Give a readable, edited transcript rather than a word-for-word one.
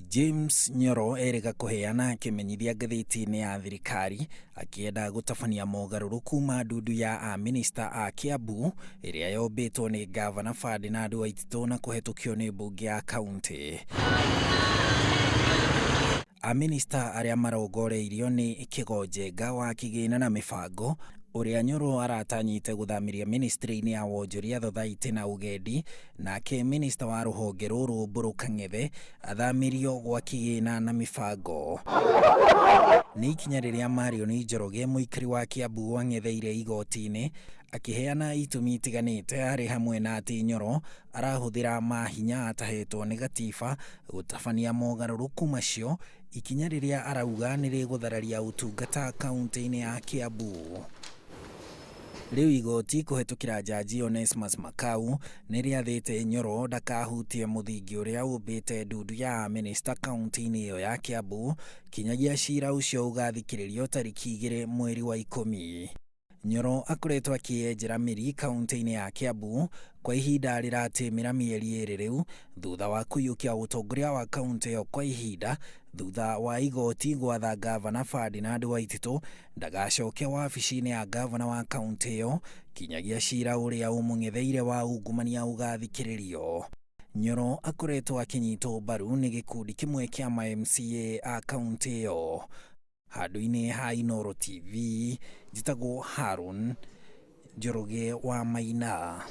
James Nyoro erĩga kũheana kĩmenyithia ngathĩti-inĩ ya thirikari akĩenda gũtabania mogarũrũku ma ndundu ya amĩnĩsta a Kiambu ĩrĩa yombĩtwo nĩ ngavana Ferdinand Waititũ na kũhetũkio nĩ mbunge ya kaunti. Amĩnĩsta arĩa marongoreirio nĩ Kĩgo Njenga wa Kĩgĩna na Mĩbango, ũrĩa Nyoro aratanyĩte gũthamĩria mĩnĩstrĩ-inĩ ya Wonjoria, Thothaitĩ na Ũgendi, nake mĩnĩsta wa rũhonge rũrũ Mbũrũ Kang'ethe athamĩrio gwa Kĩgĩna na Mĩbango. Nĩ ikinya rĩrĩa Marion Njoroge mũikari wa Kiambu wang'etheire igoti-inĩ akĩheana itũmi itiganĩte harĩ hamwe na atĩ Nyoro arahũthĩra mahinya atahetwo nĩ gatiba gũtabania mogarũrũku macio, ikinya rĩrĩa arauga nĩ rĩgũthararia ũtungata kaunti-inĩ ya Kiambu. Rĩu igoti kũhetũkĩra Jaji Onesmus Makau nĩ rĩathĩte Nyoro ndakahutie mũthingi ũrĩa ũmbĩte ndundu ya amĩnĩsta kaunti-inĩ ĩyo ya Kiambu kinyagia cira ũcio ũgathikĩrĩrio tarĩki 2 mweri wa 10. Nyoro akoretwo akĩyenjera mĩri kaunti-inĩ ya Kiambu kwa ihinda rĩratĩmĩra mĩeri 2 rĩu thutha wa kũiyũkia ũtongoria wa kaunti ĩyo kwa ihinda thutha wa igoti gwatha ngavana Ferdinand Waititũ ndagacoke wabici-inĩ ya ngavana wa kaunti ĩyo kinyagia cira ũrĩa ũmũng'etheire wa ungumania ũgathikĩrĩrio. Nyoro akoretwo akĩnyitwo mbaru nĩ gĩkundi kĩmwe kĩa ma MCA a kaunti ĩyo. Handũ-inĩ ha Inooro TV, njĩtagwo Haron Njoroge wa Maina.